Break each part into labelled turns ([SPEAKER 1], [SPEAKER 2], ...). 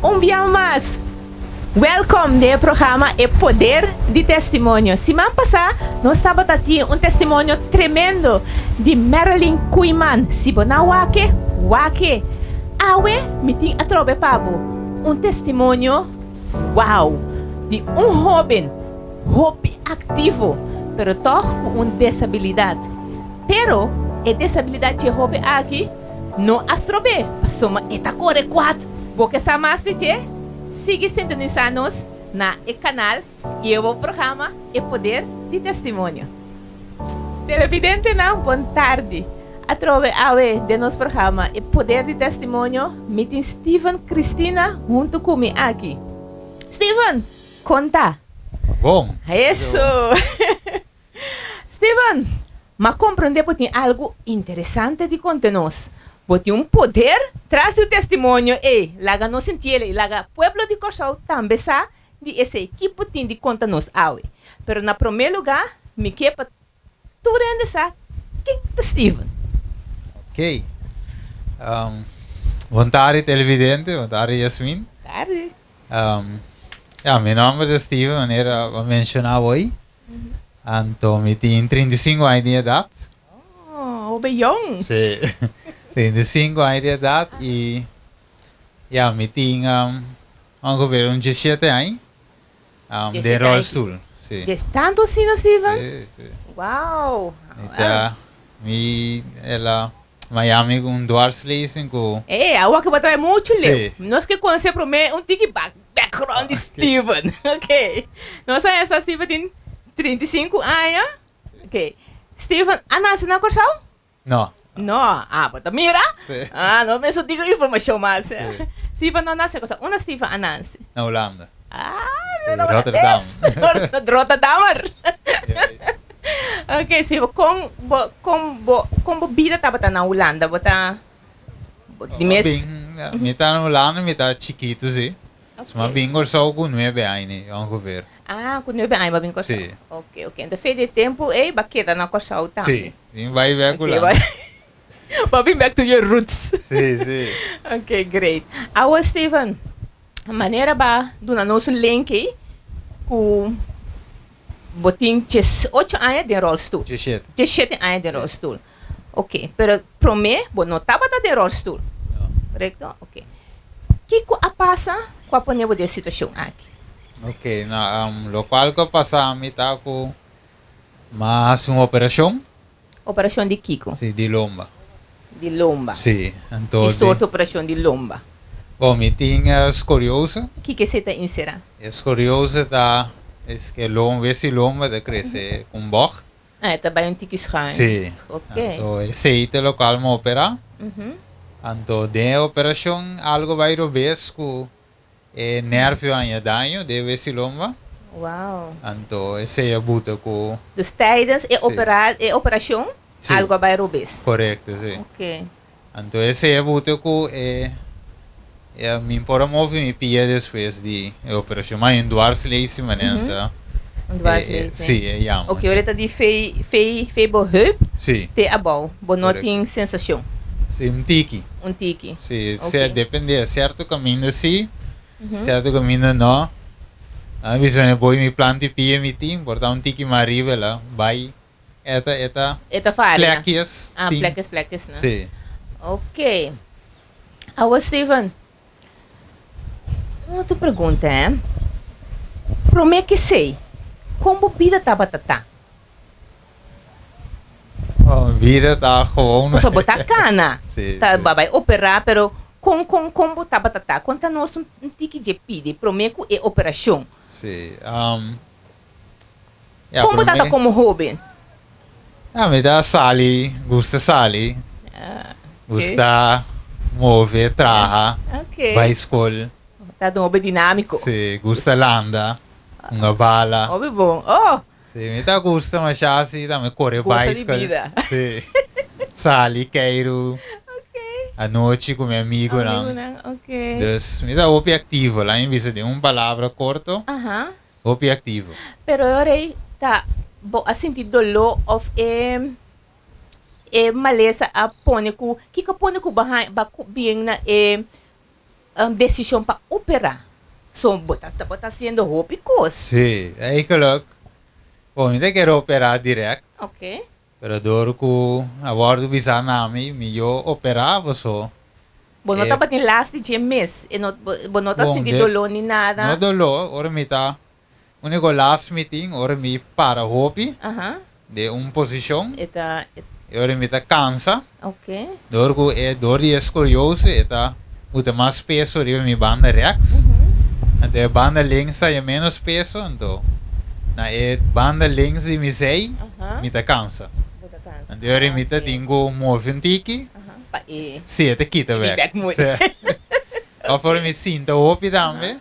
[SPEAKER 1] Un bia mas, welkom den e programa E Poder di Testimonio. Siman pasá nos tabata tin un testimonio tremendo di Marilyn Koeiman. Si bo na wak-e, wak-e. Awe mi tin atrobe pa bo un testimonio wow di un hóben hopi aktivo, pero tòg ku un desabilidat. Pero e desabilidat dje hóben aki no a strob'é, pasobra e ta kore kuat. Bo ke sa mas di dje? Sigui sintonisá nos na e kanal i e bo programa E Poder di Testimonio. Televidentenan, bon tardi. Atrobe awe den nos programa E Poder di Testimonio mi tin Steven Cristina huntu ku mi aki. Steven, kon ta?
[SPEAKER 2] Bon.
[SPEAKER 1] Eso! Steven, m'a komprondé bo tin algu interesante di konta nos. Bo tin un poder tras di un testimonio ei. Laga nos sintiel i laga pueblo di Kòrsou tambe sa di esei. Ki bo tin di konta nos awe? Pero na promé lugá mi ke pa tur hende sa ken ta Steven.
[SPEAKER 2] Oké. Bon tardi televidente, bon tardi Yasmin.
[SPEAKER 1] Tardi.
[SPEAKER 2] Ya, mi nòmber ta Steven, manera bo a menshoná hoy. Anto mi tin 35 aña di edat.
[SPEAKER 1] Oh, hopi yong.
[SPEAKER 2] Sí. 35 aña di edat i ya mi tin um, ongeveer un 17 aña den rolstoel. Sí.
[SPEAKER 1] Djes tanto asina, Steven?
[SPEAKER 2] Sí, sí.
[SPEAKER 1] Wow.
[SPEAKER 2] Mi ta, mi el a Miami ku un dwarslezing ku.
[SPEAKER 1] Eh, awor ke bo ta bai muchu leu.
[SPEAKER 2] Sí.
[SPEAKER 1] Nos ke konosé promé un tiki bak. Background di Steven. Ok. Nos a hesa Steven tin 35 aña. Ok. Steven a nace na Kòrsou?
[SPEAKER 2] No.
[SPEAKER 1] No. Ah, bo ta mira?
[SPEAKER 2] Sí.
[SPEAKER 1] Ah, no mester digo informashon mas.
[SPEAKER 2] Sí.
[SPEAKER 1] Steven no nace na Kòrsou. Unda Steven a nace?
[SPEAKER 2] Na Hulanda.
[SPEAKER 1] Ah,
[SPEAKER 2] Sí,
[SPEAKER 1] na
[SPEAKER 2] Rotterdam.
[SPEAKER 1] Hulandes. Rotterdammer. Ok, Steven, kon bo, kon bo, kon bo bida tabata na Hulanda? Bo ta. Di mes.
[SPEAKER 2] Bin, mi ta na Hulanda, mi ta chikitu si. So mi a bin Kòrsou ku nuebe aña ongeveer.
[SPEAKER 1] Ah, ku nuebe aña bo a bin Kòrsou.
[SPEAKER 2] Si.
[SPEAKER 1] Ok, ok. Enton fe di e tempu ei bo a keda na Kòrsou tambe.
[SPEAKER 2] Si, bin bai bek Hulanda.
[SPEAKER 1] Bo a bin back to your roots.
[SPEAKER 2] Si, si.
[SPEAKER 1] Ok, great. Awo Steven, manera bo a duna nos un link ei ku bo tin diesocho aña den ròlstul.
[SPEAKER 2] Diesshete.
[SPEAKER 1] Diesshete aña den ròlstul. Ok, pero prome bo no tabata den rolstoel.
[SPEAKER 2] No.
[SPEAKER 1] Korekto? Ok. Kiko a pasa ku a pone bo den e situashon aki?
[SPEAKER 2] Ok, no, lokual ku a pasa mi ta ku mi a hasi un operashon.
[SPEAKER 1] Operashon di kiko?
[SPEAKER 2] Si, di lomba.
[SPEAKER 1] Di lomba.
[SPEAKER 2] Si, anto
[SPEAKER 1] Ki sorto operashon di lomba?
[SPEAKER 2] Bon, mi tin skoriose.
[SPEAKER 1] Kiko esei ta inserá?
[SPEAKER 2] E skoriose ta es ke lomba, wes di lomba ta krese ku un bògt.
[SPEAKER 1] Ah, e ta bai un tiki schuin.
[SPEAKER 2] Sí.
[SPEAKER 1] Ok.
[SPEAKER 2] Anto esei ta lokual mi operá. Anto den e operashon algo bai robes ku e nervio haña daño den e wesilomba.
[SPEAKER 1] Wow.
[SPEAKER 2] Anto esei a buta ku.
[SPEAKER 1] Dus tijdens e opera e operashon algo a bai robes.
[SPEAKER 2] Korekto, sí.
[SPEAKER 1] Ok.
[SPEAKER 2] Anto esei a buta ku e mi por a move mi pia despues di e operashon. Ma un dwarslesi manera nan ta.
[SPEAKER 1] Un dwarslesi.
[SPEAKER 2] Si, e yama.
[SPEAKER 1] Ok, ora ta di fei fei fei bo heup
[SPEAKER 2] Si.
[SPEAKER 1] te abou. Bo no
[SPEAKER 2] Korekto.
[SPEAKER 1] tin sensashon.
[SPEAKER 2] Si, un tiki.
[SPEAKER 1] Un tiki.
[SPEAKER 2] Si,
[SPEAKER 1] Ok.
[SPEAKER 2] se depende. Sierto kaminda si, sierto kaminda no. A bisa mi boy mi planta e pia mi tin, por ta un tiki mas riba la bai. E ta, e ta.
[SPEAKER 1] E ta faria.
[SPEAKER 2] Plekjes.
[SPEAKER 1] Ah,
[SPEAKER 2] tin.
[SPEAKER 1] plekjes, plekjes, no?
[SPEAKER 2] Sí.
[SPEAKER 1] Ok. Awo, Steven, un otro pregunta, hè. Prome k'esei, kon bo bida tabata ta?
[SPEAKER 2] Oh, mi bida ta gewoon.
[SPEAKER 1] Pasobra bo ta kana.
[SPEAKER 2] Sí,
[SPEAKER 1] Ta
[SPEAKER 2] sí.
[SPEAKER 1] bo a bai operá, pero kon, kon, kon bo tabata ta? Konta nos un tiki dje pidi prome ku e operashon.
[SPEAKER 2] Sí. Ya,
[SPEAKER 1] Kon bo
[SPEAKER 2] promé.
[SPEAKER 1] tata komo hóben?
[SPEAKER 2] Ya, mi ta sali, gusta sali. Gusta move, traha, bai skol.
[SPEAKER 1] Ta un hóben dinámiko.
[SPEAKER 2] Sí, gusta landa, hunga bala.
[SPEAKER 1] Hopi bon. Oh!
[SPEAKER 2] Sí, mi ta gusta masha así, tambe kore
[SPEAKER 1] Gosa di
[SPEAKER 2] baiskol.
[SPEAKER 1] bida.
[SPEAKER 2] Sí. Sali, keiru. Anochi ku mi amigunan.
[SPEAKER 1] Amigunan, ok.
[SPEAKER 2] Dus mi ta hopi aktivo, laat mi bisa den un palabra korto. Hopi aktivo.
[SPEAKER 1] Pero e ora ei ta bo a sinti doló òf e e malesa a pone ku kiko a pone ku bo haña bo a bien na e desishon pa operá? So bo ta bo ta hasiendo hopi kos.
[SPEAKER 2] Sí, eigenlijk, bon, mi ta kere operá dirèkt.
[SPEAKER 1] Oké.
[SPEAKER 2] Pero dor ku a wòrdu bisá na mi, mi yo operá paso
[SPEAKER 1] Bo no
[SPEAKER 2] e.
[SPEAKER 1] tabatin last di dje mes, e no bo no ta
[SPEAKER 2] Bon,
[SPEAKER 1] sinti
[SPEAKER 2] de
[SPEAKER 1] doló ni
[SPEAKER 2] no
[SPEAKER 1] nada.
[SPEAKER 2] doló, ora mi ta, úniko last mi tin ora mi para hopi den un posishon,
[SPEAKER 1] E ta e.
[SPEAKER 2] e ora mi ta kansa,
[SPEAKER 1] Oké.
[SPEAKER 2] dor ku e dor di e skoliosis e ta buta mas peso riba mi banda rèks, anto e banda links ta haña ménos peso, anto na e banda links di mi zij mi ta kansa.
[SPEAKER 1] Bo ta kansa.
[SPEAKER 2] Anto e ora mi ta
[SPEAKER 1] Oké.
[SPEAKER 2] tin ku move un tiki.
[SPEAKER 1] Pa e.
[SPEAKER 2] Sí, e ta kita
[SPEAKER 1] Bi
[SPEAKER 2] bek.
[SPEAKER 1] bek mooi.
[SPEAKER 2] Sí. Of ora mi sinta hopi tambe,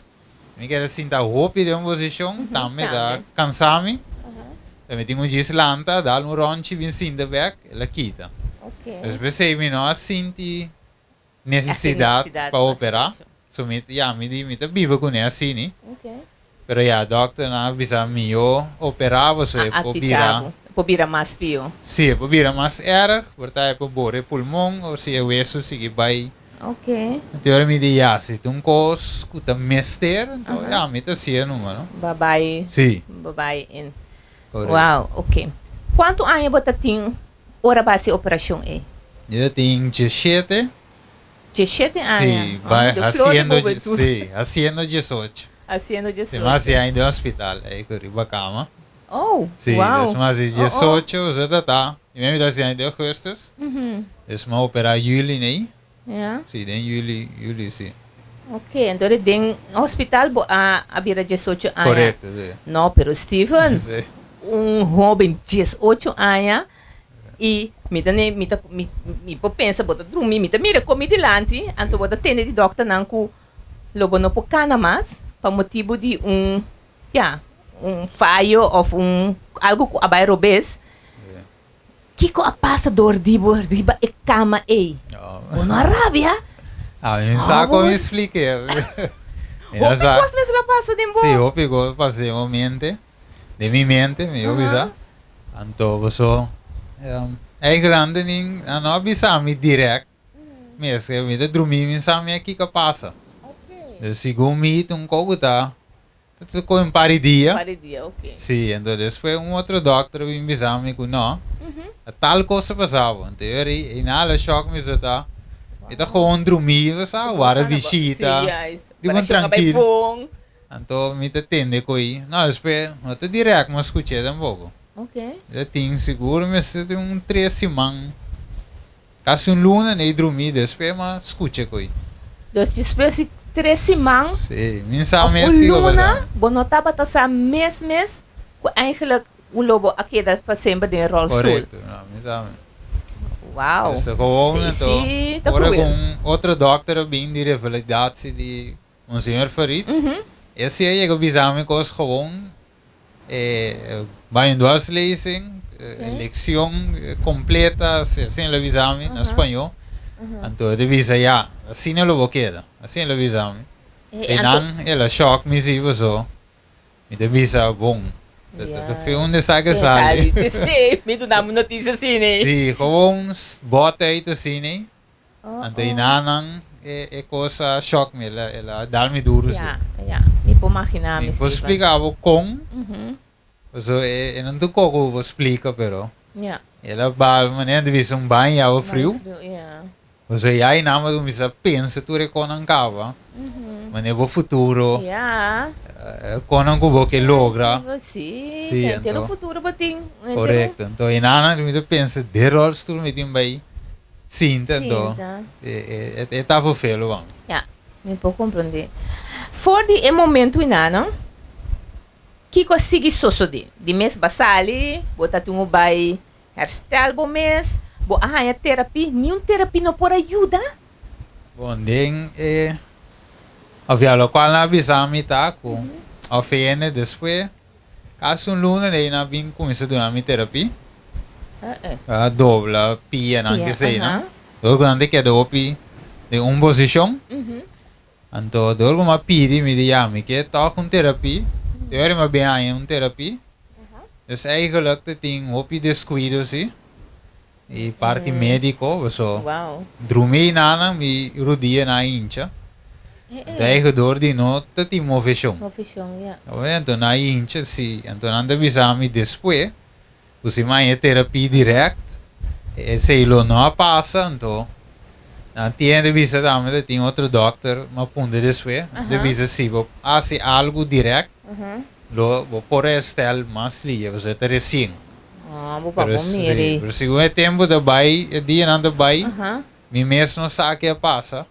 [SPEAKER 2] mi keda sinta hopi den un posishon, tambe ta kansa mi. Enton mi tin ku djis lanta, dal un ròntji bin sinta bek, el a kita.
[SPEAKER 1] Oké.
[SPEAKER 2] Dus p'esei mi no a sinti nesesidat
[SPEAKER 1] Nesesidat
[SPEAKER 2] pa
[SPEAKER 1] pa
[SPEAKER 2] operá.
[SPEAKER 1] operashon.
[SPEAKER 2] So mi, ya, mi di mi ta biba kuné asini.
[SPEAKER 1] Oké.
[SPEAKER 2] Pero ya, dòkternan a bisa mihó operá pasobra e
[SPEAKER 1] A
[SPEAKER 2] por
[SPEAKER 1] advisá
[SPEAKER 2] bira.
[SPEAKER 1] bo. E por bira mas pió.
[SPEAKER 2] Sí, e por bira mas èrg, por ta e por bora e pulmon òf si e wesu sigui bai.
[SPEAKER 1] Oké.
[SPEAKER 2] Anto ora mi di ya, si ta un kos ku ta mester, anto ya, mi ta hasié numa, no?
[SPEAKER 1] Bo a bai.
[SPEAKER 2] Sí.
[SPEAKER 1] Bo bai in.
[SPEAKER 2] Korekto.
[SPEAKER 1] Wow, oké. Kuantu aña bo ta tin ora bo a hasi e operashon ei?
[SPEAKER 2] Mi ta tin 17.
[SPEAKER 1] 17 aña.
[SPEAKER 2] Sí, bai
[SPEAKER 1] De flor de
[SPEAKER 2] haciendo,
[SPEAKER 1] hubentud.
[SPEAKER 2] sí, haciendo 18.
[SPEAKER 1] Haciendo
[SPEAKER 2] Sí,
[SPEAKER 1] 18.
[SPEAKER 2] mas hasi aña den hospital, ei ku riba kama.
[SPEAKER 1] Oh,
[SPEAKER 2] Sí,
[SPEAKER 1] wow.
[SPEAKER 2] dus mas hasi
[SPEAKER 1] Oh, oh.
[SPEAKER 2] 18, so ta ta. I mi ta hasi aña den augustus. Dus mi a opera juli nei.
[SPEAKER 1] Ja.
[SPEAKER 2] Sí, den juli, juli sí.
[SPEAKER 1] Ok, entonces den hospital bo a bira 18 aña.
[SPEAKER 2] Correcto, sí.
[SPEAKER 1] No, pero Steven,
[SPEAKER 2] Sí.
[SPEAKER 1] un hoben 18 aña I mi ta ne mi ta mi mi por pensa bo ta drumi mi ta mira kon mi dilanti anto bo ta tende di dòkternan ku lo bo no por kana mas pa motibu di un ya un fayo òf un algu ku a bai robes. Kiko a pasa dor di bo riba e kama ei? Bo no a rabia?
[SPEAKER 2] Ah, mi no sa kon mi splik'é. Mi no
[SPEAKER 1] Hopi
[SPEAKER 2] sa.
[SPEAKER 1] kos mester a pasa den bo.
[SPEAKER 2] Sí, hopi kos pasa den bo mente. Den mi mente, mi yo bisa. Anto boso eigenlijk antes nin nan no a bisa mi direct. Mi es mi ta drumi mi sa mi a kiko a pasa. Dus segun mi ta un koku ta ta kohe un par di dia.
[SPEAKER 1] Par di dia, ok.
[SPEAKER 2] Si, anto despues un otro dokter a bin bisa mi ku no, a tal kos a pasa bo. Anto yo ri e nada shock mi so ta mi ta gewoon drumi bo sa, wara bishita. Di bon trankil. Anto mi ta tende ku ei. No, despues no ta dirèkt mi a skuch'é tampoko. Mi ta tin sigur mester tin un tres siman, kasi un luna n'ei drumí, despues mi a skucha ku ei.
[SPEAKER 1] Dus despues di tres siman
[SPEAKER 2] Sí, mi sa
[SPEAKER 1] òf
[SPEAKER 2] mes
[SPEAKER 1] un
[SPEAKER 2] kiko
[SPEAKER 1] luna
[SPEAKER 2] pasá.
[SPEAKER 1] bo no tabata sa mes mes ku eigenlijk un lo bo a keda pa semper den e ròlstul.
[SPEAKER 2] Korekto, no, mi sa mes.
[SPEAKER 1] Wow.
[SPEAKER 2] Dus ta gewoon
[SPEAKER 1] Sí,
[SPEAKER 2] anto
[SPEAKER 1] sí, ta
[SPEAKER 2] ora ku
[SPEAKER 1] kruel.
[SPEAKER 2] un otro dòkter a bin di revalidatie di Monseñor Farid, e si a yega bisa mi cos gewoon, e bai un dwarslezing, leccion completa, asina lo bisa mi na spañó. Anto e ta bisa ya, asina lo bo keda, asina lo bisa mi. E nan el a shock mi si paso mi ta bisa bon, ta feo un desake sali.
[SPEAKER 1] Si, mi duna mi noticia asina.
[SPEAKER 2] Si, gewoon bote uit asina. Anto i nanan e kos a shock mi, el a dal mi duru si.
[SPEAKER 1] Ya, ya, mi por magina mi,
[SPEAKER 2] Mi por
[SPEAKER 1] Steven.
[SPEAKER 2] splika bo kon, pasobra e no ta koko ku bo splika, pero el a bal manera di bisa un baña awa friu. Pasobra ya i nan bo ta kuminsa pensa tur e konan kaba, manera bo futuro, konan ku bo ke logra.
[SPEAKER 1] Si, henter un futuro bo tin.
[SPEAKER 2] Korekto, anto i nanan mi ta pensa de rolstoel mi tin bai. Sinta anto e ta vervelen wan.
[SPEAKER 1] Ya, mi por comprende. For di e momento inano, kico a sigui sosode? Di mes ba sali, bo ta tin un bai herstel bo mes, bo a haña terapi, niun terapi no por a yuda?
[SPEAKER 2] Bon, den e of ya locual nan a bisa mi ta cu of hende despues Casi un luna de nan bin cuminsa duna mi terapi. A dobla pianan
[SPEAKER 1] Pia,
[SPEAKER 2] keseinan.
[SPEAKER 1] aha.
[SPEAKER 2] Dor cu nan ta keda hopi den un posicion. Anto dor cu mi a pidi mi di ya mi ke toch un terapi. Te ora mi a bin haña un terapi. Dus eigenlijk ta tin hopi descuido si. E parti medico paso
[SPEAKER 1] Wow.
[SPEAKER 2] drumi nanan mi rudianan a hincha. Anto eigen door di no ta tin moveshon.
[SPEAKER 1] Moveshon, ya.
[SPEAKER 2] Anto nan a hincha si. Anto nan ta bisa mi despues ku si mi a haña terapia dirèkt esei lo no a pasa. Anto nan tin hende bisa tambe ta tin otro dòkter mi a puntra despues. Nan ta bisa si bo hasi algu dirèkt lo bo por herstel mas lihe pasobra ta resien.
[SPEAKER 1] Ah, bo pa bo mira.
[SPEAKER 2] Pero segun e tempu ta bai e dianan ta bai mi mes no sa ke a pasa.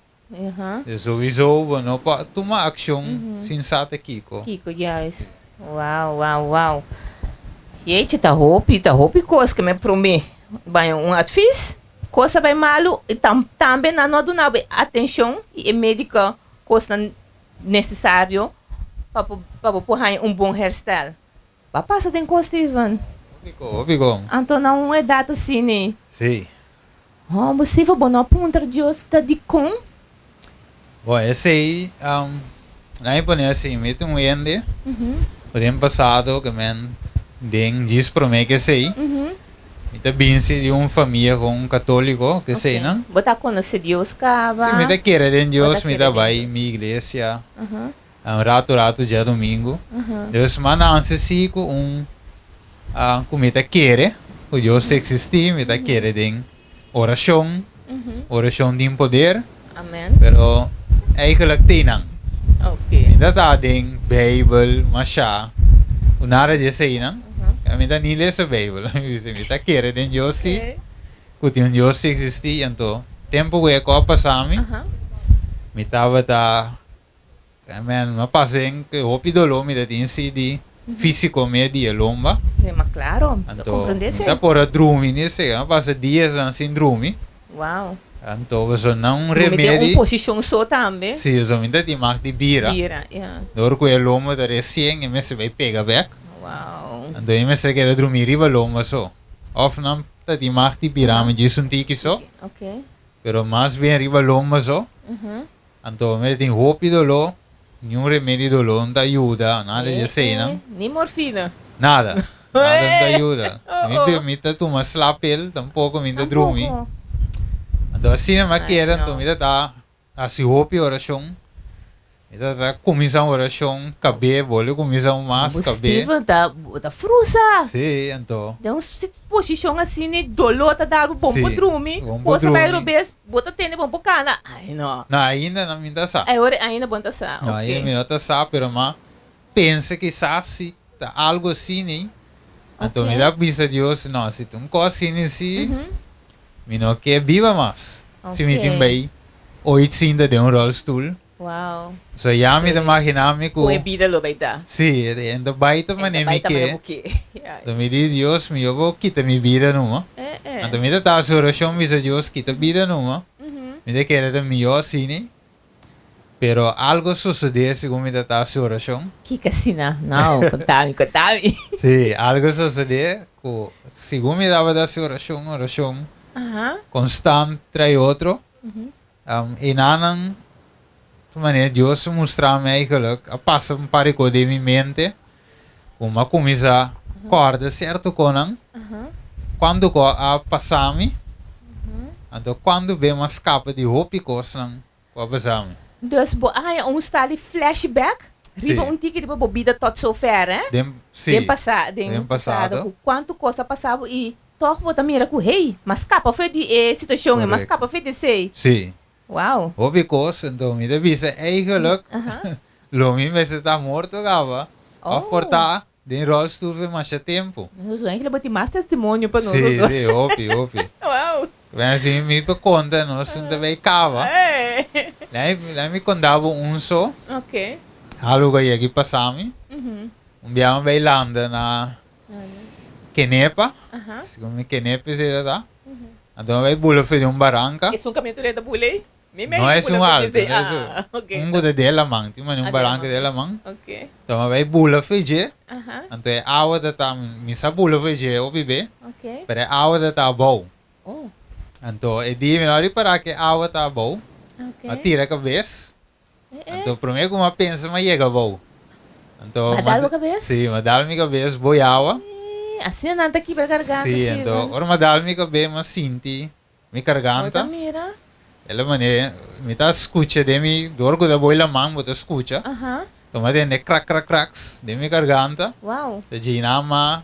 [SPEAKER 2] Souiso bo no por tuma accion sin sa ta kico.
[SPEAKER 1] Kico juist. Wow, wow, wow. Jeetje, ta hopi, ta hopi cos ke me prome baña un advies. Cos a bay malo y tambe nan no a duna bo e atencion y e medico cosnan necesario pa pa bo por haña un bon herstel. Bo a pasa den cos, Steven?
[SPEAKER 2] Hopi co, hopi co.
[SPEAKER 1] Anto na un edad asina.
[SPEAKER 2] Sí.
[SPEAKER 1] Homber, Steven, bo no a puntra Dios ta dicon?
[SPEAKER 2] Bon, esey, nan a pone así, mi tin un hende ku den pasado ke men den djis prome ke esey, mi ta binsi di un famia kon katoliko ke eseynan.
[SPEAKER 1] Bo ta konosé Dios kaba?
[SPEAKER 2] Sí, mi ta kere den Dios, mi ta bai mi iglesia. Un ratu ratu djadumingu. Dus m'a nanse si ku un ku mi ta kere ku Dios ta eksistí, mi ta kere den orashon, orashon tin poder. Pero eigenlijk te nan. Mi ta ta den Beibel mashá ku nada di eseinan. Mi ta ni lesa Beibel. Mi ta kere den Dios si, ku tin un Dios ta eksistí. Anto tempu ku e kos a pasa mi, mi tabata. Amen. Mi a pasa den hopi doló, mi ta tin si di físiko me di e lomba.
[SPEAKER 1] Ne, ma klaro, mi ta
[SPEAKER 2] Anto,
[SPEAKER 1] komprendé
[SPEAKER 2] mi
[SPEAKER 1] esei.
[SPEAKER 2] ta por a drumi ni esei. Mi a pasa diasnan sin drumi.
[SPEAKER 1] Wow.
[SPEAKER 2] Anto, pasobra nan un
[SPEAKER 1] Drumi den un
[SPEAKER 2] remedi.
[SPEAKER 1] posishon so tambe.
[SPEAKER 2] Si, pasobra mi ta tin mag di bira.
[SPEAKER 1] Bira, ya.
[SPEAKER 2] Dor ku e lomba ta resien, e mester bai pega bèk.
[SPEAKER 1] Wow.
[SPEAKER 2] Anto, mi mester keda drumi riba lomba so. Òf nan ta tin mag di bira mi djis un tiki so.
[SPEAKER 1] Oké.
[SPEAKER 2] Pero mas bien riba lomba so. Anto mi tin hopi doló, niun remedi doló no ta yuda, nada di eseinan.
[SPEAKER 1] Ni morfina.
[SPEAKER 2] Nada, nada no ta yuda. Mi mi ta tuma slaapil, tampoko mi ta drumi. Anto asina mi a keda, anto mi ta ta hasi hopi orashon. Mi ta ta kuminsá un orashon kab'é, bolbe kuminsá un mas kab'é.
[SPEAKER 1] Steven ta bo ta frusa.
[SPEAKER 2] Sí, anto.
[SPEAKER 1] Den un posishon asina e doló ta dal bo, bon por drumi, kos ta bai robes, bo ta tende bon por kana. Ai no.
[SPEAKER 2] No, ainda no mi ta sa.
[SPEAKER 1] Ai ora ainda bon ta sa,
[SPEAKER 2] No, ainda mi no ta sa, pero m'a pensa kisas si ta algo asina, anto mi ta bisa Dios, no, si ta un kos asina si, mi no ke biba mas. Si mi tin bai oit sinta den un rolstoel.
[SPEAKER 1] Wow.
[SPEAKER 2] So ya mi ta imagina mi ku.
[SPEAKER 1] Ku e bida lo bai ta.
[SPEAKER 2] Sí, e ta bai ta manera mi ke. Anto mi di Dios mi yo bo kita mi bida numa. Anto mi ta ta hasi orashon bisa Dios kita bida numa. Mi ta kere ta mihó asina. Pero algo a sosodé segun mi ta ta hasi orashon.
[SPEAKER 1] Kiko asina? No, konta mi, konta mi.
[SPEAKER 2] Sí, algo a sosodé ku segun mi tabata hasi orashon, orashon konstant tras otro. Enanan, tu manera Dios a mustra mi eigenlijk, a pasa un par di kos den mi mente, ku mi a kuminsá kòrda sierto kosnan, kuantu ku a pasa mi, anto kuantu be mi a skapa di hopi kosnan ku a pasa mi.
[SPEAKER 1] Dus bo a haña un sta di flashback riba un tiki riba bo bida tot zover, eh?
[SPEAKER 2] Den, sí,
[SPEAKER 1] Den pasa, den pasado, ku kuantu kos a pasa bo i Tòg bo ta mira ku, hey, m'a skapa for di e situashon ei, m'a skapa for di esei.
[SPEAKER 2] Sí.
[SPEAKER 1] Wow.
[SPEAKER 2] Hopi kos, enton mi ta bisa eigenlijk lo mi mester ta morto kaba òf por ta den ròlstoel for masha tempu.
[SPEAKER 1] Nos eigenlijk bo tin mas testimonio pa nos.
[SPEAKER 2] Sí, sí, hopi, hopi.
[SPEAKER 1] Wow.
[SPEAKER 2] Bueno, si mi por konta nos no ta bay kaba. Laat mi konta bo un so.
[SPEAKER 1] Ok.
[SPEAKER 2] Algu ku a yegi pasa mi. Un biaha mi bay landa na Kenepa, segun mi Kenepa esei ta ta. Anto mi bai bula for di un baranka.
[SPEAKER 1] Esun kaminda tur e ta bula ei? Mi
[SPEAKER 2] No es un alto, no es un. Un ku ta den laman, tin mane un baranka den laman. Anto mi bai bula for dje, anto e awa ta ta, mi sa bula for dje hopi be, pero e awa ta ta abou. Anto e dia mi no a ripara ku e awa ta abou, mi a tira kabes. Anto prome ku mi a pensa mi a yega abou. Anto
[SPEAKER 1] Ma dal bo kabes?
[SPEAKER 2] Si, mi a dal mi kabes boi awa.
[SPEAKER 1] Asina nan ta kibra garganta,
[SPEAKER 2] Si,
[SPEAKER 1] Steven.
[SPEAKER 2] anto ora mi a dal mi kabes mi a sinti mi
[SPEAKER 1] Bo ta
[SPEAKER 2] garganta.
[SPEAKER 1] mira?
[SPEAKER 2] El a manera, mi ta skucha den mi, dor ku ta boi laman bo ta skucha. Anto mi a tende krak krak kraks den mi garganta. Ta djina m'a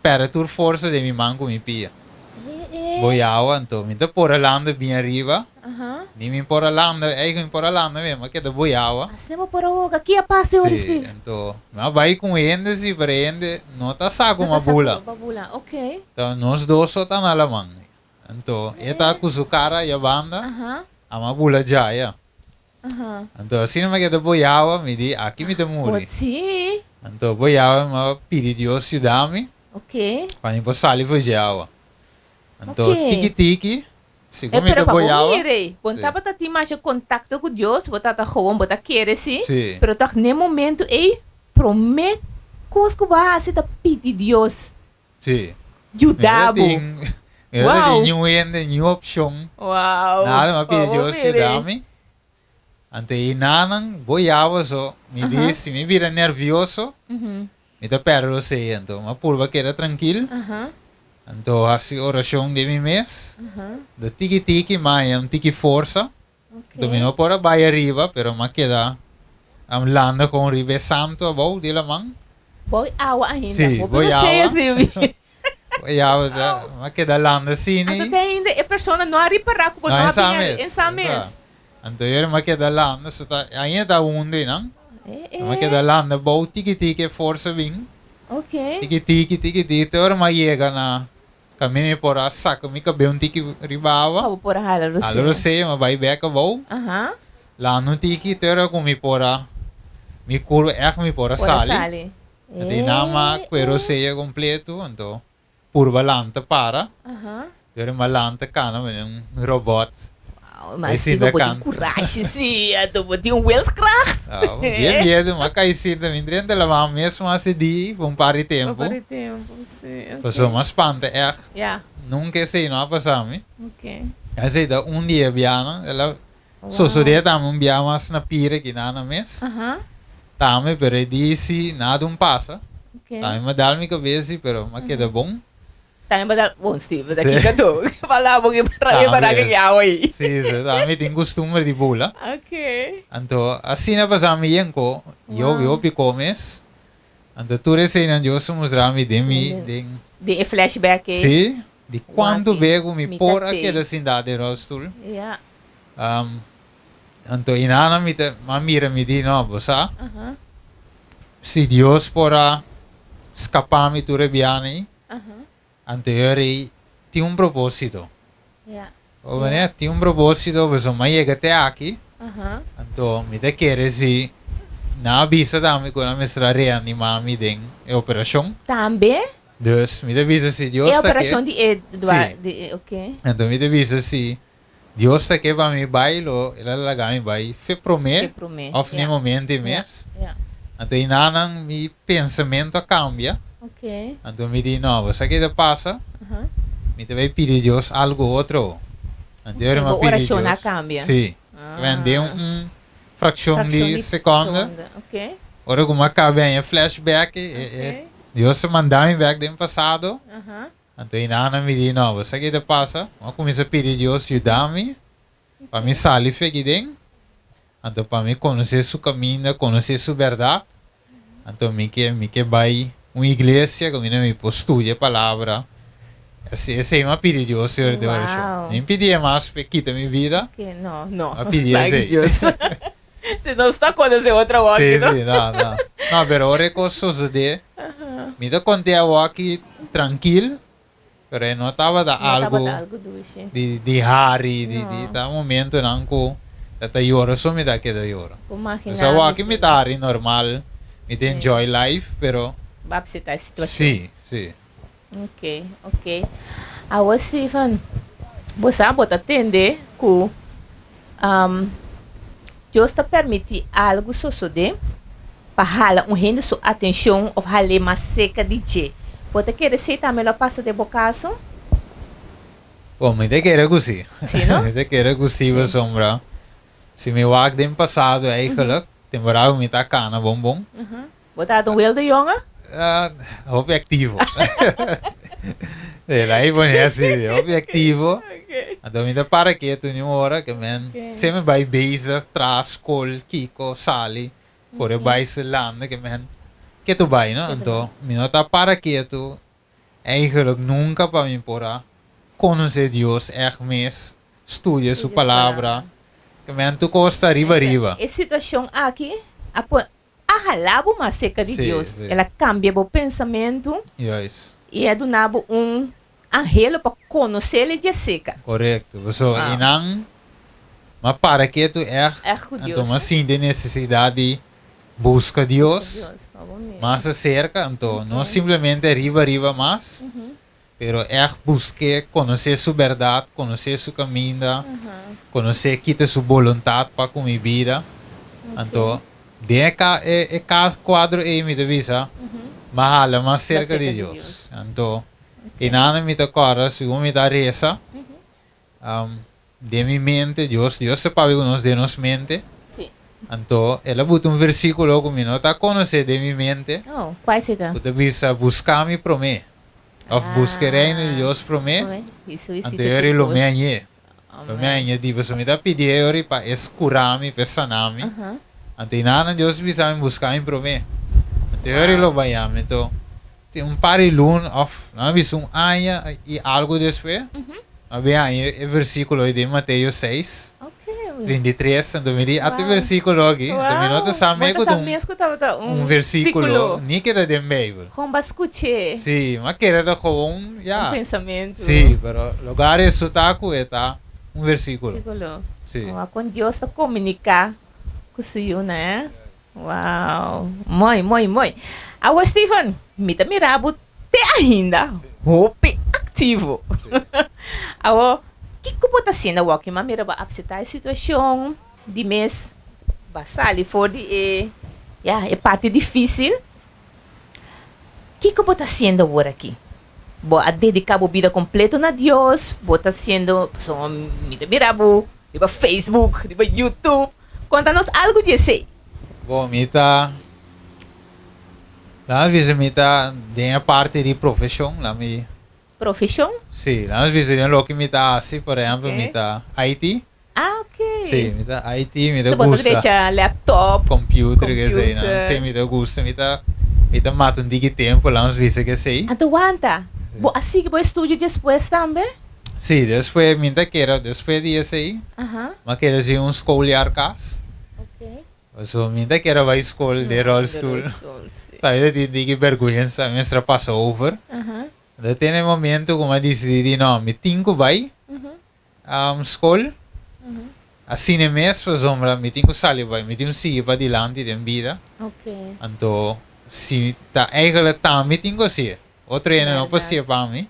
[SPEAKER 2] pèrdè tur forsa den mi man ku mi pia. Boi awa, anto mi ta por a landa bien ariba. Ni mi por a landa, eigen mi por a landa mes, mi a keda boi awa.
[SPEAKER 1] Asina bo por a hoga, ki a pasa e ora
[SPEAKER 2] Steve? Si, anto mi a bai ku un hende si, pero e hende no ta sa ku mi a bula. Ta nos dos so ta na laman. Anto e ta ku su kara ya banda, a mi a bula djaya. Anto asina mi a keda boi awa, mi di, aki mi ta muri. Anto boi awa mi a pidi Dios yuda mi pa mi por sali for dje awa. Anto tiki tiki, segun mi
[SPEAKER 1] ta
[SPEAKER 2] boi
[SPEAKER 1] Pero pa
[SPEAKER 2] awa.
[SPEAKER 1] bo mira ei, bo no tabata tin masha kontakto ku Dios, bo tabata gewoon, bo ta kere si, pero tòg n'e momento ei, promé kos ku bo a hasi ta pidi Dios yuda bo.
[SPEAKER 2] Mi no ta tin niun hende, niun opshon, nada, mi a pidi Dios yuda mi. Anto e nanan bo yawa so, mi di si mi bira nervioso, mi ta perde rosea. Anto mi a purba keda trankil, anto hasi orashon den mi mes, do tiki tiki mi a haña un tiki forsa, anto mi no por a bai ariba, pero mi a keda landa kon riba e santo abou di laman.
[SPEAKER 1] Bou awa ainda?
[SPEAKER 2] Si,
[SPEAKER 1] bou awa.
[SPEAKER 2] Bo ta, mi a keda landa asina.
[SPEAKER 1] Anto te ainda e persona no a ripará ku bo no a bini en sa mes.
[SPEAKER 2] Anto yere mi a keda landa, so ta ainda ta hundu einan. Mi a keda landa bou tiki tiki e forsa bin. Tiki tiki, tiki tiki, te ora mi a yega na kaminda mi por a saka mi kabel un tiki riba awa.
[SPEAKER 1] Pa bo por a hala rosea.
[SPEAKER 2] Hala rosea, mi a bai bek abou. Landa un tiki, te ora ku mi por a, mi kurpa ègt mi por a sali. Di nan a kue rosea kompleto, anto purba lanta para. Dor mi a lanta kana mene un robot.
[SPEAKER 1] Wow, ma Steve bo tin kurashi si, anto bo tin un wilskracht.
[SPEAKER 2] Bien miedu, mi a kai sinta mi drenta laman mes mas e di pa un par di tempu.
[SPEAKER 1] Pa un par di tempu, si. Ok.
[SPEAKER 2] Pasobra mi a spanta ègt. Nunka esei no a pasa mi. Esei ta un dia bianan, el a Sosodé tambe un bia mas na pira ki nana mes. Tambe, pero e di si nada un pasa. Tambe mi a dal mi kabes si, pero mi a keda bon.
[SPEAKER 1] Tambe bo dal, bon si, bo ta kika tur. Fala bo ki para ki awa ei.
[SPEAKER 2] Si, si, tambe mi tin kustumber di bula. Anto asina pasa mi yen ko, yobi hopi ko mes. Anto tur eseinan Dios a mustra mi den mi, den.
[SPEAKER 1] Den e flashback ei.
[SPEAKER 2] Si, di kuantu be ku mi por a keda sinta den rolstoel. Anto inana mi ta mi a mira mi di no bo sa si Dios por a scapa mi tur e biaha ei anto e ora ei tin un proposito bo manera tin un proposito pasobra mi a yega te aki anto mi ta kere si nan a bisa tambe cu nan mester a reanima mi den e operacion.
[SPEAKER 1] Tambe?
[SPEAKER 2] Dus mi ta bisa si Dios
[SPEAKER 1] E
[SPEAKER 2] ta ke
[SPEAKER 1] operacion di e
[SPEAKER 2] si anto mi ta bisa si Dios ta ke pa mi bai lo el a laga mi bai fe prome of ni momento ei mes. Anto einanan mi pensamentu a cambia. Anto mi di no bo sa ke ta pasa? Mi ta bai pidi Dios algo otro. Anto ora mi a pidi Dios. Si. Den un fraccion di seconde. Ora ku mi a caba e flashback Dios a manda mi bek den pasado. Anto i nana mi di, No, bo sa ke ta pasa? Mi a kuminsá pidi Dios yuda mi pa mi sali feki den, anto pa mi konosé su kaminda, konosé su bèrdat. Anto mi ke mi ke bai un iglesia kaminda mi por studia e palabra. Esei mi a pidi Dios den ora di orashon. Mi pidié mas pa e kita mi bida, mi a pidi esei.
[SPEAKER 1] Si nos ta konosé otro awor
[SPEAKER 2] aki, no? Sí, sí, no, no. No, pero ora e kos sosodé, mi ta konté awor aki trankil, pero e no tabata
[SPEAKER 1] No
[SPEAKER 2] algu
[SPEAKER 1] tabata algu dushi.
[SPEAKER 2] di di hari, di di
[SPEAKER 1] No.
[SPEAKER 2] ta momentonan ku ta ta yora so mi ta keda yora.
[SPEAKER 1] Por maginá
[SPEAKER 2] Pues awor aki
[SPEAKER 1] mi
[SPEAKER 2] mi
[SPEAKER 1] sí.
[SPEAKER 2] ta hari normal, mi ta
[SPEAKER 1] Sí.
[SPEAKER 2] enjoy life, pero
[SPEAKER 1] Bo a psita e situashon.
[SPEAKER 2] sí, sí.
[SPEAKER 1] Ok, ok. Awor Stephen, bo sa bo ta tende ku Dios ta permití algu sosodé pa hala un hende su atenshon òf hal'é mas serka di dje. Bo ta kere esei tambe lo a pasa den bo kaso?
[SPEAKER 2] Bon, mi ta kere ku sí.
[SPEAKER 1] Sí, no?
[SPEAKER 2] Mi ta kere ku sí, pasobra si mi wak den pasado eigenlijk, temporada ku mi ta kana bon bon.
[SPEAKER 1] Bo ta un wilde jongen?
[SPEAKER 2] Hopi activo. El a pone así, hopi activo. Anto mi ta para ketu ni un ora ke men semper bai bezig traha skol, kiko, sali, kore bai su landa ke men ketu bai no. Anto mi no ta para ketu eigenlijk nunca pa mi por a conoce Dios echt mes, studia su palabra, ke men tur cos ta riba riba.
[SPEAKER 1] E situacion aki a pone a hala bo mas cerca di Dios. El a cambia bo pensamentu y a duna bo un anhelo pa conocele dje cerca.
[SPEAKER 2] Correcto. Pasobra einan m'a para ketu echt, anto m'a sinti e necesidad di busca Dios mas acerca, anto no simplemente riba riba mas, pero echt busque conoce su berdad, conoce su caminda, conoce kita su boluntad pa cu mi bida. Anto den e ca e e ca cuadro ey mi ta bisa m'a hala mas cerca di Dios. Anto eynan mi ta corda segun mi ta reza, Den mi mente, Dios, Dios ta papia ku nos den nos mente.
[SPEAKER 1] Sí.
[SPEAKER 2] Anto, el a buta un versíkulo ku mi no ta konosé den mi mente.
[SPEAKER 1] Oh, kua esei ta?
[SPEAKER 2] Ku ta bisa, Buska mi promé. Òf buska e reino di Dios promé. Anto e ora lo mi hañ'é. Lo mi hañ'é di pasobra mi ta pidi e ora pa e kura mi, pa e sana mi. Anto i nada Dios bisa mi buska mi promé. Anto e ora lo bai ami. Anto, Tin un par di luna of nan a bisa un aña i algu despues, a bin haña e versikulo ei den Mateo seis, 33. Anto mi di, Ata e versikulo aki. Anto mi no ta sa mes ku ta un versikulo, ni ke ta den Beibel. Sí, mi a kere ta gewoon, ya. Sí, pero loke a resulta ku e ta un versikulo. Sí.
[SPEAKER 1] Wow, mooi, mooi, mooi. Awor Steven, mi ta mira bo te ainda hopi activo. Awor, kico bo ta haciendo awor aki? Mi a mira bo acepta e situacion di mes, bo a sali for di e, ya, e parti dificil. Kico bo ta haciendo awor aki? Bo a dedica bo bida completo na Dios? Bo ta haciendo, pasobra mi ta mira bo riba Facebook, riba YouTube. Konta nos algu di esei.
[SPEAKER 2] Bon, mi ta, laat bisa mi ta den e parti di profeshon, laat mi.
[SPEAKER 1] Profeshon?
[SPEAKER 2] Si, laat bisa den loke mi ta hasi, por ehempel mi ta IT.
[SPEAKER 1] Ah, ok.
[SPEAKER 2] Si, mi ta IT, mi ta gusta.
[SPEAKER 1] So bo ta drecha laptop,
[SPEAKER 2] computer, computer. Esei, si, mi ta gusta, mi ta, mi ta mata un tiki tempo, laat bisa ke esei.
[SPEAKER 1] Anto wanta, bo a sigui bo estudio despues tambe?
[SPEAKER 2] Sí, despues mi ta kere, despues di esei, mi a kere haci un schooljaar cas. Pasobra mi ta kere bai school den rolstoel. Sabi ta tin diki berguensa, mi mester a pasa over. Entonces tin e momento cu mi a dicidi di no, mi tin cu bai school. Asina mes pasobra mi tin cu sali bai, mi tin cu sigui padilanti den bida. Anto si ta eigenlijk ta mi tin cu haci'e, otro hende no por haci'e pa mi.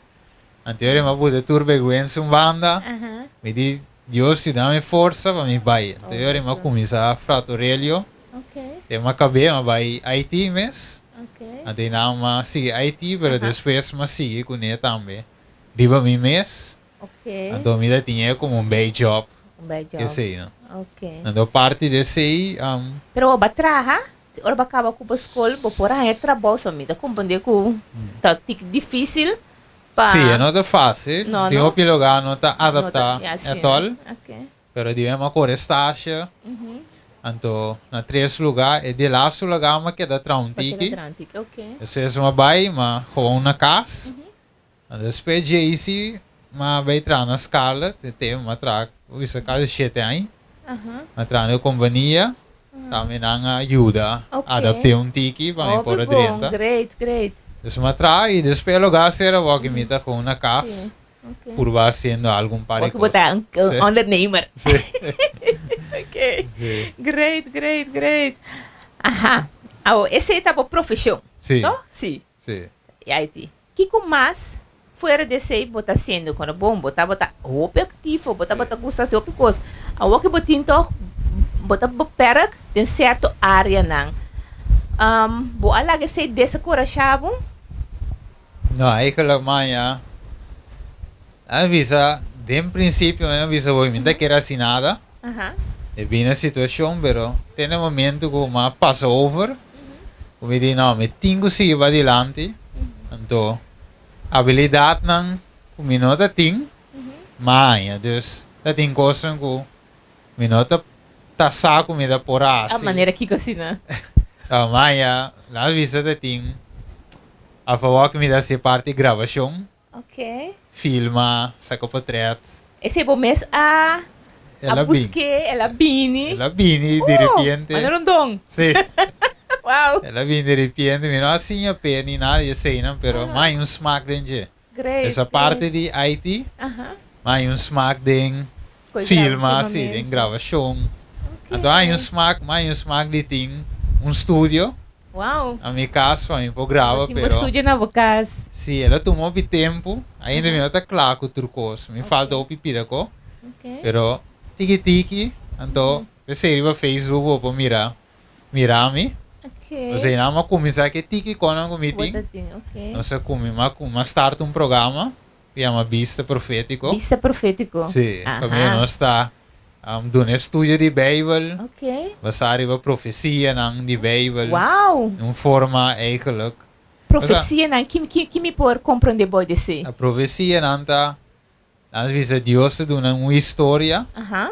[SPEAKER 2] Anto mi a buta tur bergwensa un banda, mi di, Dios si dami forsa pa mi bai. Anto mi a cuminsa Frat Aurelio, te mi a cab'é, mi a bai IT mes. Anto einan mi a sigui IT, pero despues mi a sigui cune tambe riba mi mes. Anto mi ta tin e como un bijjob, esey no. Anto parti di esey.
[SPEAKER 1] Pero bo a traha? Si ora bo a kaba ku bo skol bo por haña trabou so mi ta komprendé ku ta tik difísil pa.
[SPEAKER 2] Sí, e no ta fásil. Tin hopi lugá no ta adaptá ètòl. Pero di mi a kore stasje, anto na tres lugá. E di lastu lugá mi a keda traha un tiki. Despues mi a bai, mi a gewoon na kas. Despues djei mi a bai traha na Scarlet, e tempu mi a traha bisa kasi shete aña. Mi a traha na e kompania, tambe nan a yuda adapt'é un tiki pa mi por a drenta. Despues mi a traha i despues e lugá sera awor ki mi ta gewoon na kas purba hasiendo algun par di kos.
[SPEAKER 1] Awor ki bo ta un ondernemer. Great, great, great. Aha, awor esei ta bo profeshon, no?
[SPEAKER 2] Si.
[SPEAKER 1] IT. Kiko mas fuera di esei bo ta hasiendo? Kono bon, bo tabata hopi aktivo, bo tabata gusta hasi hopi kos. Awor ki bo tin tòg bo ta beperk den sierto áreanan. Bo a laga esei desakorashá bo?
[SPEAKER 2] No, eigenlijk maña a bisa den prinsipio mi a bisa bo mi ta kere hasi nada. E bini e situashon pero tin e momento ku mi a pasa over. Ku mi di, no, mi tin ku sigui padilanti. Anto, abilidatnan ku mi no ta tin, m'a haña. Dus ta tin kosnan ku mi no ta ta sa ku mi ta por
[SPEAKER 1] A
[SPEAKER 2] hasi.
[SPEAKER 1] manera kiko asina?
[SPEAKER 2] Ta m'a haña, laat bisa ta tin afawor ku mi ta hasi parti grabashon. Filma, saka potret.
[SPEAKER 1] Esei bo mes a
[SPEAKER 2] El a bin.
[SPEAKER 1] busk'é, el a bini.
[SPEAKER 2] El a bini di repente.
[SPEAKER 1] Oh, manera un don.
[SPEAKER 2] Sí.
[SPEAKER 1] Wow.
[SPEAKER 2] El a bini di repente. Mi no a siña p'e ni nada di eseinan, pero mi hay un smak den dje.
[SPEAKER 1] Great.
[SPEAKER 2] Esa parti di IT, mi hay un smak den filma, sí, den grabashon. Anto hay un smak, mi hay un smak di tin un studio.
[SPEAKER 1] Wow.
[SPEAKER 2] Na mi cas pa mi por graba
[SPEAKER 1] Bo tin bo
[SPEAKER 2] pero.
[SPEAKER 1] studio na bo cas.
[SPEAKER 2] Si, el a tuma hopi tempu. Ainda mi no ta cla cu tur cos. Mi falta hopi pida co. Pero tiki tiki, anto p'esei riba Facebook bo por mira mira mi. P'esei nan a cuminsa ke tiki conan cu mi tin. Nos a cumi mi a start un programa cu yama Bista Profetico.
[SPEAKER 1] Bista Profetico.
[SPEAKER 2] Si, pasobra nos ta Duna estudio di Bijbel. Basá riba profesianan di Bijbel.
[SPEAKER 1] Wow!
[SPEAKER 2] Den un forma eigenlijk.
[SPEAKER 1] Profesianan, ki ki ki mi por komprondé bo di esei?
[SPEAKER 2] E profesianan ta, nan bisa Dios ta duna un historia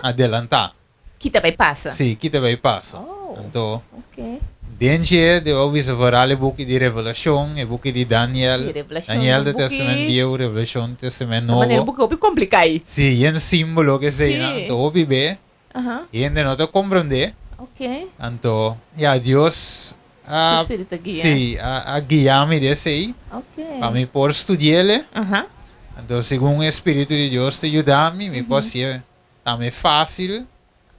[SPEAKER 2] adelantá.
[SPEAKER 1] Ki ta bai pasa?
[SPEAKER 2] Sí, ki ta bai pasa.
[SPEAKER 1] Oh,
[SPEAKER 2] Anto,
[SPEAKER 1] ok.
[SPEAKER 2] Den dje, Dios a bisa vooral e buki di Revelashon, e buki di Daniel.
[SPEAKER 1] Sí, Revelashon
[SPEAKER 2] Daniel
[SPEAKER 1] ta
[SPEAKER 2] ta Testament
[SPEAKER 1] buki.
[SPEAKER 2] Bieu, Revelashon Testament
[SPEAKER 1] Ta manera
[SPEAKER 2] Nobo.
[SPEAKER 1] buki hopi kompliká ei.
[SPEAKER 2] Sí, yen símbolo ke eseinan.
[SPEAKER 1] Sí.
[SPEAKER 2] Anto hopi be,
[SPEAKER 1] Aha.
[SPEAKER 2] hende no ta komprondé.
[SPEAKER 1] Ok.
[SPEAKER 2] Anto, ya, Dios a,
[SPEAKER 1] Su spiritu a guia.
[SPEAKER 2] sí, a, a guia mi den esei,
[SPEAKER 1] Ok.
[SPEAKER 2] pa mi por studi'el.
[SPEAKER 1] Aha.
[SPEAKER 2] Anto, segun e spiritu di Dios ta yuda mi, mi por hasié tambe fásil.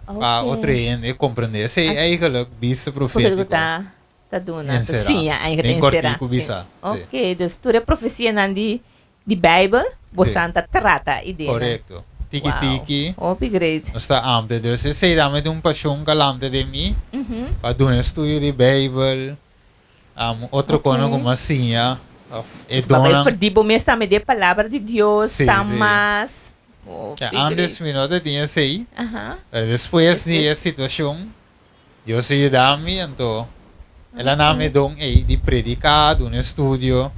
[SPEAKER 2] Pa otro hende comprende. Esey eigenlijk bista
[SPEAKER 1] Profetico
[SPEAKER 2] profetico.
[SPEAKER 1] ta ta duna, ta
[SPEAKER 2] Encerá.
[SPEAKER 1] siña eigenlijk
[SPEAKER 2] Den
[SPEAKER 1] ta encerá.
[SPEAKER 2] cortico bisa. Sí.
[SPEAKER 1] Ok, dus tur e profecianan di di Bijbel bo
[SPEAKER 2] Sí.
[SPEAKER 1] san ta trata i dena.
[SPEAKER 2] Correcto. Tiki
[SPEAKER 1] Wow.
[SPEAKER 2] tiki
[SPEAKER 1] Hopi great.
[SPEAKER 2] nos ta amplia. Dus esey dame ta un pasion calante den mi pa duna estudio di Bijbel. Otro
[SPEAKER 1] Ok.
[SPEAKER 2] kono ku mas siña of e
[SPEAKER 1] Dus pa bai
[SPEAKER 2] donnan.
[SPEAKER 1] perdí bo mes tambe den palabra di Dios,
[SPEAKER 2] Sí,
[SPEAKER 1] sa
[SPEAKER 2] sí.
[SPEAKER 1] mas. Hopi
[SPEAKER 2] Ja, antes
[SPEAKER 1] great.
[SPEAKER 2] mi no ta tin esei,
[SPEAKER 1] Aha.
[SPEAKER 2] pero despues di e
[SPEAKER 1] Despues.
[SPEAKER 2] situashon, Dios a yuda mi, anto el a na mi e don ei di prediká, duna estudio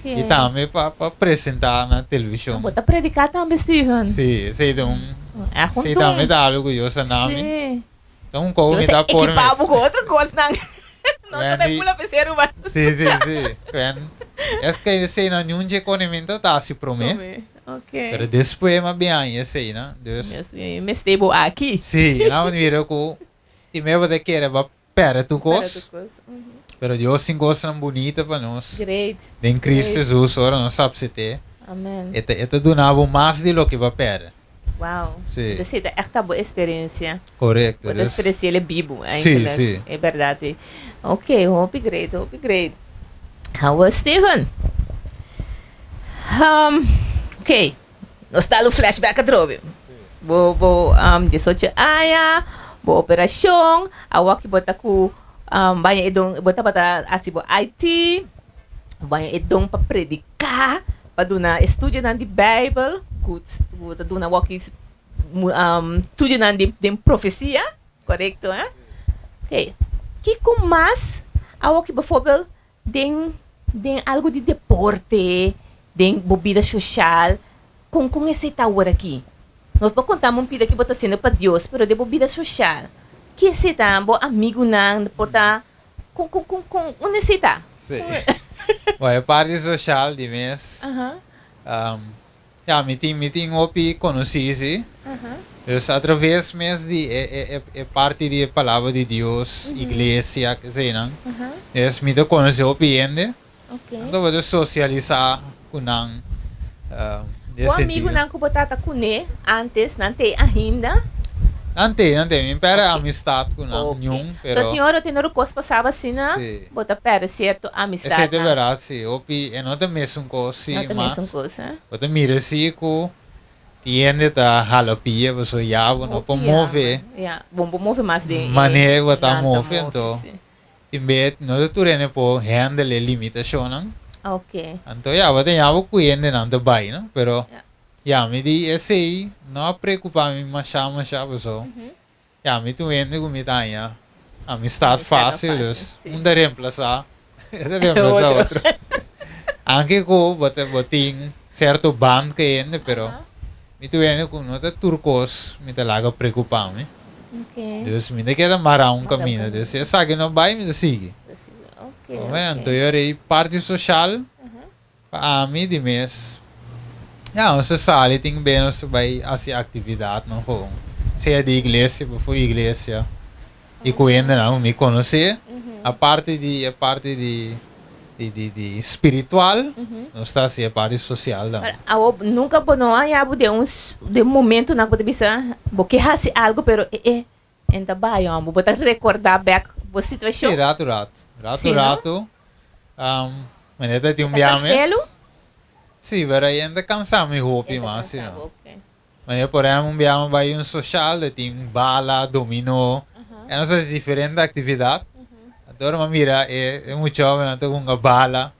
[SPEAKER 1] Ok.
[SPEAKER 2] i tambe pa pa presentá na televishon.
[SPEAKER 1] Bo ta prediká tambe, Steven?
[SPEAKER 2] Sí, esei ta un,
[SPEAKER 1] Èg un
[SPEAKER 2] esei
[SPEAKER 1] don.
[SPEAKER 2] tambe ta algu ku Dios a na mi.
[SPEAKER 1] Sí.
[SPEAKER 2] Ta un kou mi
[SPEAKER 1] Dios
[SPEAKER 2] ta por
[SPEAKER 1] equipá
[SPEAKER 2] mes.
[SPEAKER 1] bo ku otro kosnan. No ta
[SPEAKER 2] Wendy.
[SPEAKER 1] pula p'esei ruman.
[SPEAKER 2] Sí, sí, sí. Wen, es ke esei nan niun dje konementu ta hasi promé.
[SPEAKER 1] Promé, ok.
[SPEAKER 2] Pero despues m'a bin haña esei nan. Dus.
[SPEAKER 1] Dios mi mester bo aki.
[SPEAKER 2] Sí, nan a mira ku tin mei bo ta kere bo a pèrdè tur
[SPEAKER 1] Pèrdè
[SPEAKER 2] kos.
[SPEAKER 1] tur kos.
[SPEAKER 2] Pero Dios tin kosnan bunita pa nos.
[SPEAKER 1] Great.
[SPEAKER 2] Den Cristo
[SPEAKER 1] Great.
[SPEAKER 2] Jesus ora nos apsete.
[SPEAKER 1] Amen.
[SPEAKER 2] E ta e ta duna bo mas di loke bo a pèrdè.
[SPEAKER 1] Wow.
[SPEAKER 2] Sí.
[SPEAKER 1] Entonces ta echt bo experiencia.
[SPEAKER 2] Correcto.
[SPEAKER 1] Bo ta
[SPEAKER 2] Dus,
[SPEAKER 1] experiencia el bibu
[SPEAKER 2] Sí,
[SPEAKER 1] eigenlijk.
[SPEAKER 2] sí.
[SPEAKER 1] E berdad ei. Ok, hopi great, hopi great. How was Steven? Ok, nos dal un flashback atrobe. Bo bo 18 aña, bo operacion, awor ki bo ta cu baña e don, bo tabata haci bo IT, baña e don pa predica, pa duna estudionan di Bijbel, cu cu ta duna awor ki studionan di den profecia, corecto eh? Ok, kico mas awor ki bijvoorbeeld Den den algo di deporte, den bo bida social, con con esey ta awor aki? Nos por conta un pida ki bo ta haciendo pa Dios, pero den bo bida social, ki esey ta? Bo amigunan por ta, con con con con unda esey ta?
[SPEAKER 2] Sí. Bueno, e parti social di mes, Ya, mi tin, mi tin hopi conocí, sí. Dus a traves mes di e, e, e, e parti di e palabra di Dios, iglesia, ke sei nan. Dus mi ta conoce hopi hende. Anto bo ta socialisa cu nan, den
[SPEAKER 1] Bo
[SPEAKER 2] sentido.
[SPEAKER 1] amigunan cu bo tata cune antes, nan t'ei ainda?
[SPEAKER 2] Nan t'ei, nan t'ei. Mi perde amistad cu nan, niun, pero.
[SPEAKER 1] So tin ora, tin ora cos pasaba asina, bo ta perde cierto amistadnan.
[SPEAKER 2] Esei ta berdad, si. Hopi, e no ta mesun cos, si,
[SPEAKER 1] No ta
[SPEAKER 2] mas.
[SPEAKER 1] mesun cos, eh.
[SPEAKER 2] Bo ta mira si cu tin hende ta hala pia, pasobra ya bo no por move.
[SPEAKER 1] Ya, bo no por move mas den e.
[SPEAKER 2] Manera cu bo ta move, anto tin bes no ta tur hende por handle e limitacionnan. Anto ya, bo ta ña bo cu hendenan ta bay, no? Pero. Ya, mi di esei no a preocupa mi masha masha paso ya mi ta un hende cu mi ta haña amistad facil dus un ta reemplaza e ta reemplaza otro. Anke cu bo ta bo tin. Cierto band ku hende, pero mi ta wende ku no ta tur kos mi ta laga preocupa mi. Dus mi ta keda mara un camino. Dus si esaki no bai mi ta sigui. Anto yo rei parti social pa ami di mes ya nos ta sali tin be nos ta bai haci actividadnan gewoon sea di iglesia befo iglesia y cu hendenan cu mi conoce aparte di e parti di di di spiritual nos ta haci e parti social tambe.
[SPEAKER 1] Awor nunca bo no haya bo den un den un momentonan cu bo ta bisa bo ke haci algo pero e e en ta bay homber bo ta recorda bek bo situacion?
[SPEAKER 2] Si rato rato rato rato manera ta tin un bia mes si pero ayi en ta cansa mi hopi mas si no. Manera por ehempel un biaha mi bai un social de tin bala, dominó, e nos haci diferente actividad. Anto ora mi a mira e e mucha hobennan ta hunga bala,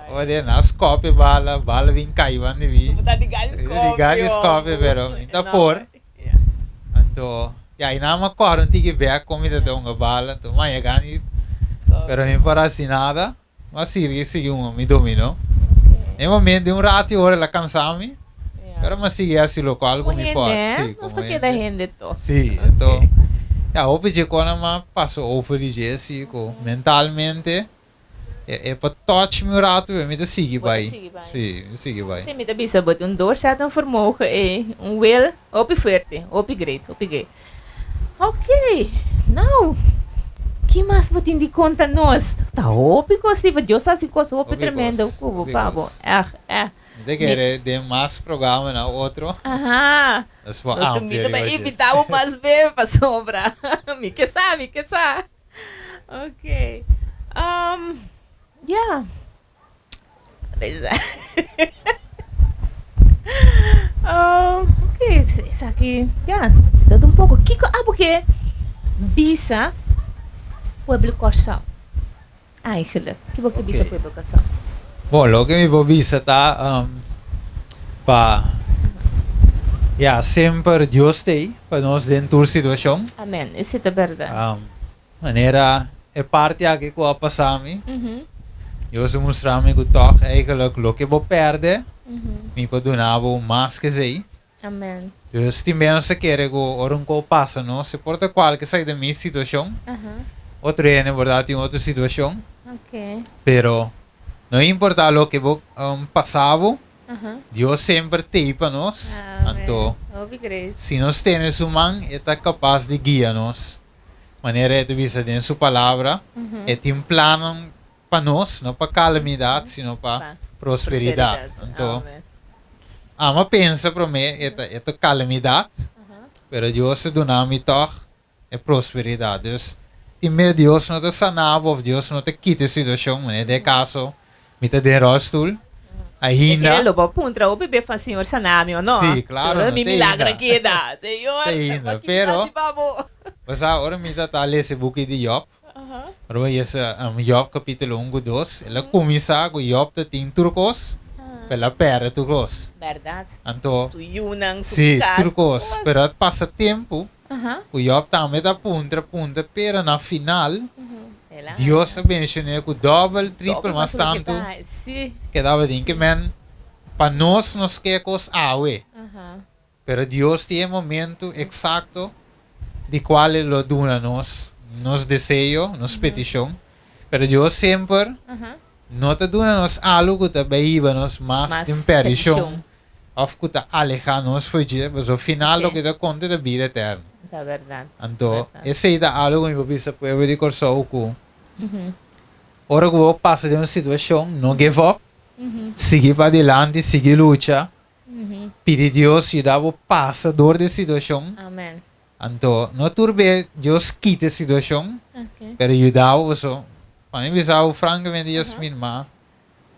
[SPEAKER 2] ora nan a scop e bala, bala bin cay banda di mi. Di gani scop e pero mi ta por. Anto ya y nan a core un tiki bek con mi ta hunga bala, anto mi a haña gani pero mi por haci nada. Mi a sigui sigui un mi dominó. Den momento den un rato y ora el a cansa mi, pero mi a sigui haci locual cu mi por.
[SPEAKER 1] Sí, como hende. Nos ta keda hende to.
[SPEAKER 2] Sí, anto ya hopi dje cosnan mi a pasa over di dje si cu mentalmente e por touch mi un rato pero mi ta sigui bay. Sí, mi ta sigui bay.
[SPEAKER 1] Sí, mi ta bisa bo tin un doorzettingsvermogen ey, un wil hopi fuerte, hopi great, hopi great. Ok, nou, ki mas bo tin di konta nos? Ta hopi kos di, Dios ta hasi kos hopi tremendo ku bo, pa bo. Èg, èg.
[SPEAKER 2] Mi ta kere den mas programa na otro.
[SPEAKER 1] Aha.
[SPEAKER 2] Nos por amplia
[SPEAKER 1] Mi ta bai invita bo mas be pasobra mi ke sa, mi ke sa. Ok. Ya. Ok, esaki ya, tot un poko. Kiko abo ke bisa pueblo Kòrsou eigenlijk? Kiko bo ke bisa pueblo Kòrsou?
[SPEAKER 2] Bon, loke mi por bisa ta pa ya semper Dios ta ei pa nos den tur situashon.
[SPEAKER 1] Amen, esei ta bèrdat.
[SPEAKER 2] Manera e parti aki ku a pasa mi, Dios a mustra mi ku tòg eigenlijk loke bo pèrdè, mi por duna bo mas ku esei.
[SPEAKER 1] Amen.
[SPEAKER 2] Dus tin bes nos ta kere ku ora un kos pasa nos, e por ta kualke esaki ta mi situashon, otro hende por ta tin otro situashon, pero no importa loke bo pasa bo, Dios semper t'ei pa nos, anto si nos tene su man e ta kapas di guia nos. Manera e ta bisa den su Palabra, e tin plannan pa nos, no pa kalamidat, sino pa prosperidat. Anto, amo a pensa promé e ta e ta kalamidat, pero Dios ta duna mi tòg e prosperidat. Dus, tin bes Dios no ta sana bo òf Dios no ta kita e situashon, manera den e kaso Mi ta den rolstoel ainda.
[SPEAKER 1] Te lo bo puntra hopi be van Señor sana mi o no.
[SPEAKER 2] Sí, claro, no
[SPEAKER 1] mi
[SPEAKER 2] te
[SPEAKER 1] milagro
[SPEAKER 2] ainda.
[SPEAKER 1] keda. Señor,
[SPEAKER 2] Te ainda,
[SPEAKER 1] pa ki
[SPEAKER 2] pero
[SPEAKER 1] hasi pa bo?
[SPEAKER 2] bo sa ora mi ta ta lesa e buki di Job, ora bo lesa Job capítulo un ku dos, el a cuminsa ku Job ta tin tur cos, pero el a perde tur cos.
[SPEAKER 1] Berdad.
[SPEAKER 2] Anto,
[SPEAKER 1] Su yunan, su
[SPEAKER 2] sí,
[SPEAKER 1] cas,
[SPEAKER 2] tur
[SPEAKER 1] tur
[SPEAKER 2] cos.
[SPEAKER 1] cos.
[SPEAKER 2] Pero a pasa tempo Ku Job tambe ta puntra puntra, pero na final Dios a bendicion'é ku dòbel, tripel mas tantu ke tabatin. Ke men, pa nos, nos ke kos awe, pero Dios tin e momento eksakto di kual E lo duna nos nos deseo, nos petishon. Pero Dios semper no ta duna nos algu ku ta bai hiba nos mas den perdishon. Of ku ta alehá nos for dje, pasobra final loke ta konta ta bida eterno.
[SPEAKER 1] Ta bèrdat.
[SPEAKER 2] Anto, esei ta algu ku mi por bisa pueblo di Kòrsou ku ora ku bo pasa den un situashon, no give up, sigui padilanti, sigui lucha, pidi Dios yuda bo pasa dor di e situashon.
[SPEAKER 1] Amen.
[SPEAKER 2] Anto, no tur be Dios kita e situashon, pero yuda bo pasobra, pa mi bisa bo frankamente Yasmin, ma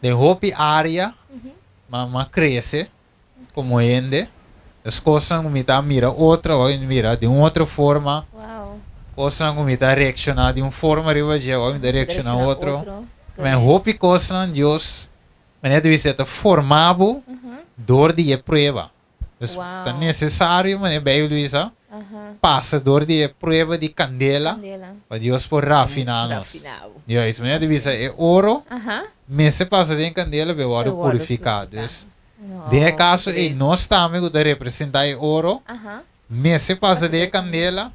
[SPEAKER 2] Den hopi área m'a krese komo hende. Es kosnan ku mi ta mira otro awor mi ta mira di un otro forma. Kosnan ku mi ta reakshoná di un forma riba dje awor mi ta reakshoná otro. Men hopi kosnan Dios manera ta bisa ta forma bo dor di e prueba. Dus ta nesesario manera Beibel bisa pasa dor di e prueba di kandela pa Dios por rafiná nos. Juist, manera ta bisa e oro mester pasa den kandela pa e wòrdu purifiká. Dus Den e kaso ei, nos tambe ku ta representá e oro, mester pasa den e kandela.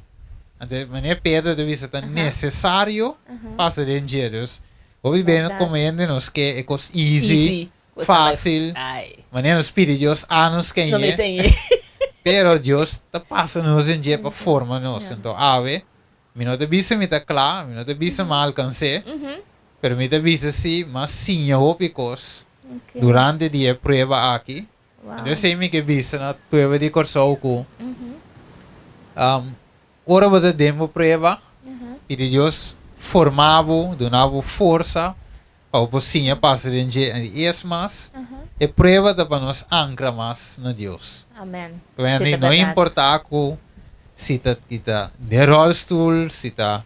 [SPEAKER 2] Anto, manera Pedro ta bisa, ta nesesario pasa den dje. Dus, hopi bes komo hende nos ke e kos easy, fásil. Manera nos pidi Dios, anos ke ñe. Pero Dios ta pasa nos den dje pa forma nos. Anto, awe, Mi no ta bisa mi ta kla, mi no ta bisa mi a alkans'é, pero mi ta bisa si mi a siña hopi kos durante di e prueba aki. Anto esei mi ke bisa na pueblo di Kòrsou ku ora bo ta den bo prueba, pidi Dios forma bo, duna bo forsa pa bo por siña pasa den dje. I es mas, e prueba ta pa nos ankra mas na Dios.
[SPEAKER 1] Amen.
[SPEAKER 2] Pasobra no importa ku si ta kita den rolstoel, si ta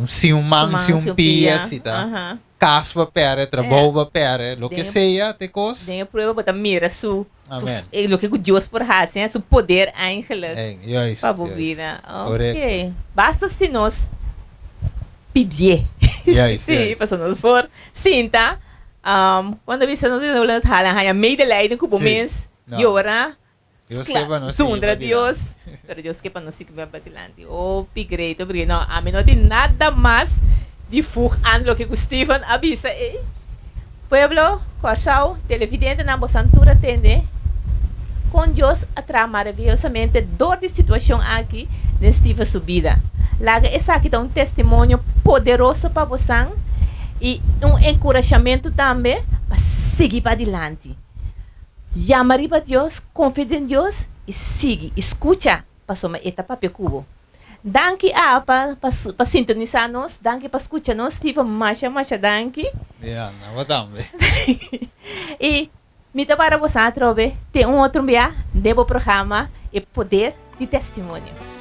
[SPEAKER 2] sin un man, sin un pia, si ta kas bo a perde, trabou bo a perde, loke sea te kos.
[SPEAKER 1] Den e prueba bo ta mira su, loke ku Dios por hasi, su poder eigenlijk pa bo bida. Ok, basta si nos pidié. Sí, pasobra nos por sinta, cuando bisa nos nos hala haña medelijden ku bo mes. Yora, zundra Dios, pero Dios ke pa nos sigui bai padilanti. Hopi great, hopi great. No, ami no tin nada mas di voeg aan loke ku Steven a bisa ei. Pueblo, Kòrsou, televidentenan bosan tur a tende kon Dios a traha maraviyosamente dor di situashon aki den Steven su bida. Laga esaki ta un testimonio poderoso pa bosan i un enkurashamentu tambe pa sigui padilanti. Yama riba Dios, konfia den Dios i sigui i skucha pasobra e ta papia ku bo. Danki a pa pa sintonisá nos, danki pa skucha nos, Steven masha masha danki.
[SPEAKER 2] Ya, na bo tambe.
[SPEAKER 1] I mi ta para boso atrobe te un otro bia den bo programa E Poder di Testimonio.